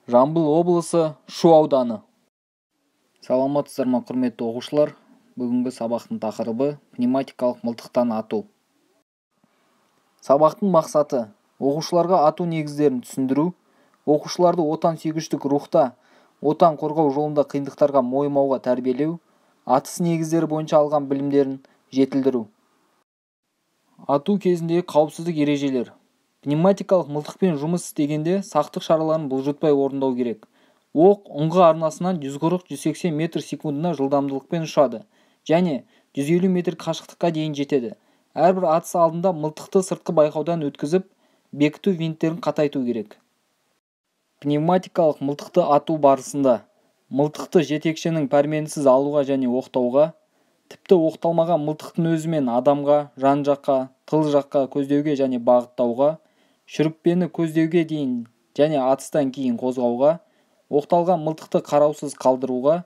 Жамбыл облысы, Шу ауданы. Саламатсыздар ма, құрметті оқушылар? Бүгінгі сабақтың тақырыбы пневматикалық мылтықтан ату. Сабақтың мақсаты оқушыларға ату негіздерін түсіндіру, оқушыларды отансүйгіштік рухта, отан қорғау жолында қиындықтарға мойымауға тәрбиелеу, атыс негіздері бойынша алған білімдерін жетілдіру. Ату кезіндегі қауіпсіздік ережелері. Пневматикалық мылтықпен жұмыс істегенде сақтық шараларын бұлжытпай орындау керек. Оқ ұңғы арнасынан 140-180 метр секундына жылдамдылықпен ұшады және 150 метр қашықтыққа дейін жетеді. Әрбір атыс алдында мылтықты сыртқы байқаудан өткізіп, бекіту винттерін қатайту керек. Пневматикалық мылтықты ату барысында мылтықты жетекшінің пәрменісіз алуға және оқтауға, тіпті оқталмаған мылтықтың өзімен адамға, жан-жаққа, тыл жаққа көздеуге және бағыттауға, шүріппені көздеуге дейін және атыстан кейін қозғауға, оқталған мылтықты қараусыз қалдыруға,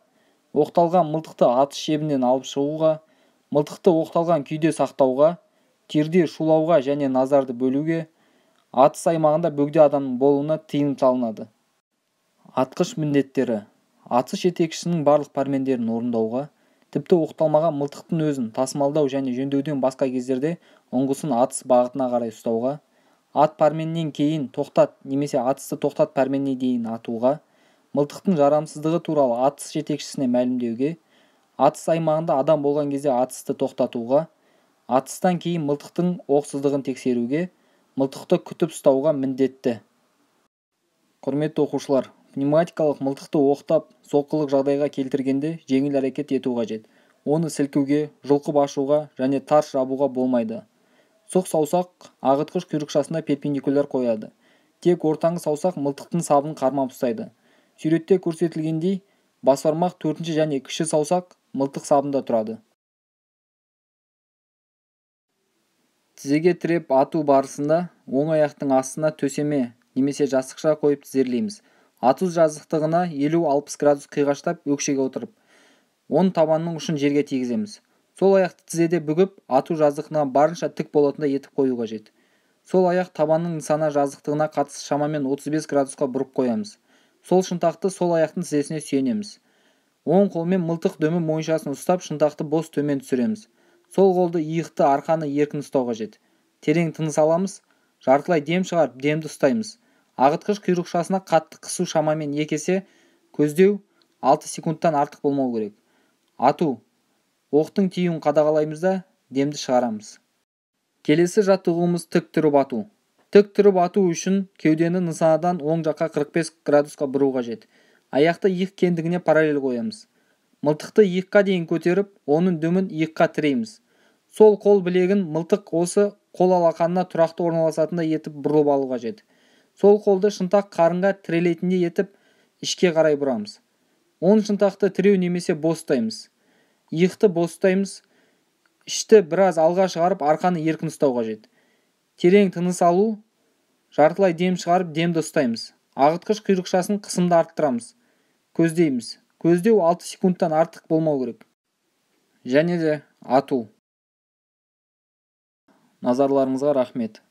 оқталған мылтықты атыс шебінен алып шығуға, мылтықты оқталған күйде сақтауға, тирде шулауға және назарды бөлуге, атыс аймағында бөгде адамның болуына тыйым салынады. Атқыш міндеттері. Атыс жетекшісінің барлық пәрмендерін орындауға, тіпті оқталмаған мылтықтың өзін тасымалдау және жөндеуден басқа кездерде ұңғысын атыс бағытына қарай ұстауға, ат пәрменінен кейін тоқтат немесе атысты тоқтат пәрменіне дейін атуға, мылтықтың жарамсыздығы туралы атыс жетекшісіне мәлімдеуге, атыс аймағында адам болған кезде атысты тоқтатуға, атыстан кейін мылтықтың оқсыздығын тексеруге, мылтықты күтіп ұстауға міндетті. Құрметті оқушылар, пневматикалық мылтықты оқтап, соққылық жағдайға келтіргенде жеңіл әрекет ету қажет. Оны сілкуге, жұлқып ашуға және тарс жабуға болмайды. Сұқ саусақ ағытқыш құйрықшасына перпендикуляр қояды. Тек ортаңғы саусақ мылтықтың сабын қармап ұстайды. Суретте көрсетілгендей, бас бармақ, төртінші және кіші саусақ мылтық сабында тұрады. Тізеге тіреп ату барысында оң аяқтың астына төсеме немесе жастықша қойып тізерлейміз. Ату жазықтығына 50-60 градус қиғаштап өкшеге отырып, оң табанның ұшын жерге тигіземіз. Сол аяқты тізеде бүгіп, ату жазықтығына барынша тік болатындай етіп қою қажет. Сол аяқ табанның нысана жазықтығына қатысты шамамен 35 градусқа бұрып қоямыз. Сол шынтақты сол аяқтың тізесіне сүйенеміз. Оң қолмен мылтық дөмі мойыншасын ұстап, шынтақты бос төмен түсіреміз. Сол қолды иықты, арқаны еркін ұстау қажет. Терең тыныс аламыз, жартылай дем шығарып, демді ұстаймыз. Ағытқыш құйрықшасына қатты қысу шамамен 2 есе, көздеу 6 секундтан артық болмау керек. Ату. Оқтың тиюін қадағалаймыз да, демді шығарамыз. Келесі жаттығуымыз тік тұрып ату. Тік тұрып ату үшін кеудені нысанадан оң жаққа 45 градусқа бұру қажет. Аяқты иық кендігіне параллель қоямыз. Мылтықты иыққа дейін көтеріп, оның дөмін иыққа тірейтеміз. Сол қол білегін мылтық осы қол алақанына тұрақты орналасатындай етіп бұрылып алу қажет. Сол қолды шынтақ қарынға тірелетіндей етіп ішке қарай бұрамыз. Оң шынтақты тіреу немесе бос ұстаймыз. Иықты бос ұстаймыз. Ішті біраз алға шығарып, арқаны еркін ұстау қажет. Терең тыныс алу, жартылай дем шығарып, демді ұстаймыз. Ағытқыш құйрықшасын қысымды арттырамыз. Көздейміз. Көздеу 6 секундтан артық болмау керек. Және де ату. Назарларыңызға рахмет.